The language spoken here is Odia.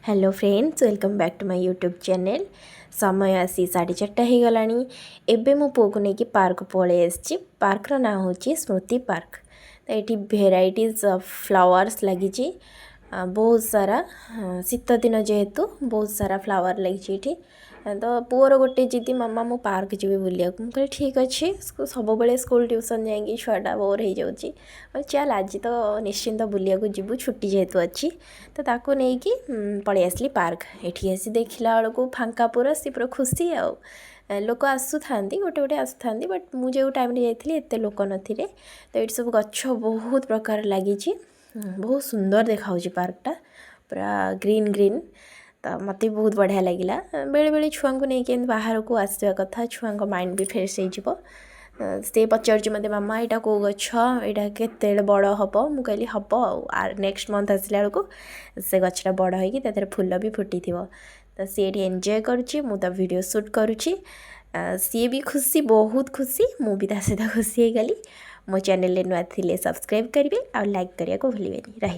Hello friends, welcome back to my YouTube channel। ସମୟ ଆସି 4:30 ହେଇଗଲାଣି। ଏବେ ମୁଁ ପୁଅକୁ ନେଇକି ପାର୍କ ପଳେଇ ଆସିଛି। ପାର୍କର ନାଁ ହେଉଛି ସ୍ମୃତି ପାର୍କ। ତ ଏଇଠି ଭେରାଇଟିଜ୍ ଅଫ୍ ଫ୍ଲାୱାର୍ସ ଲାଗିଛି ବହୁତ ସାରା। ଶୀତ ଦିନ ଯେହେତୁ, ବହୁତ ସାରା ଫ୍ଲାୱାର୍ ଲାଗିଛି ଏଇଠି। ତ ପୁଅର ଗୋଟେ ଜିଦି, "ମାମା, ମୁଁ ପାର୍କ ଯିବି ବୁଲିବାକୁ।" ମୁଁ କହିଲି, "ଠିକ୍ ଅଛି।" ସବୁବେଳେ ସ୍କୁଲ, ଟ୍ୟୁସନ୍ ଯାଇକି ଛୁଆଟା ବୋର୍ ହେଇଯାଉଛି। ଚାଲ, ଆଜି ତ ନିଶ୍ଚିନ୍ତ ବୁଲିବାକୁ ଯିବୁ, ଛୁଟି ଯେହେତୁ ଅଛି। ତ ତାକୁ ନେଇକି ପଳେଇ ଆସିଲି ପାର୍କ। ଏଠି ଆସି ଦେଖିଲା ବେଳକୁ ଫାଙ୍କା ପୁରା, ସେ ପୁରା ଖୁସି। ଆଉ ଲୋକ ଆସୁଥାନ୍ତି, ଗୋଟେ ଗୋଟେ ଆସୁଥାନ୍ତି, ବଟ୍ ମୁଁ ଯେଉଁ ଟାଇମ୍ରେ ଯାଇଥିଲି ଏତେ ଲୋକ ନଥିଲେ। ତ ଏଇଠି ସବୁ ଗଛ ବହୁତ ପ୍ରକାର ଲାଗିଛି। ବହୁତ ସୁନ୍ଦର ଦେଖାହେଉଛି ପାର୍କଟା, ପୁରା ଗ୍ରୀନ୍ ଗ୍ରୀନ୍। ତ ମୋତେ ବି ବହୁତ ବଢ଼ିଆ ଲାଗିଲା। ବେଳେବେଳେ ଛୁଆଙ୍କୁ ନେଇକି ଏମିତି ବାହାରକୁ ଆସିବା କଥା, ଛୁଆଙ୍କ ମାଇଣ୍ଡ ବି ଫ୍ରେଶ୍ ହେଇଯିବ। ସେ ପଚାରୁଛି ମୋତେ, "ମାମା, ଏଇଟା କେଉଁ ଗଛ? ଏଇଟା କେତେବେଳେ ବଡ଼ ହେବ?" ମୁଁ କହିଲି, "ହେବ ଆଉ, ନେକ୍ସଟ ମନ୍ଥ ଆସିଲା ବେଳକୁ ସେ ଗଛଟା ବଡ଼ ହେଇକି ତା ଦେହରେ ଫୁଲ ବି ଫୁଟିଥିବ।" ତ ସିଏ ଏଠି ଏନ୍ଜୟ କରୁଛି, ମୁଁ ତା ଭିଡ଼ିଓ ସୁଟ୍ କରୁଛି। ସିଏ ବି ଖୁସି, ବହୁତ ଖୁସି। ମୁଁ ବି ତା ସହିତ ଖୁସି ହେଇଗଲି। ମୋ ଚ୍ୟାନେଲରେ ନୂଆ ଥିଲେ ସବସ୍କ୍ରାଇବ୍ କରିବେ ଆଉ ଲାଇକ୍ କରିବାକୁ ଭୁଲିବେନି। ରହିଲି।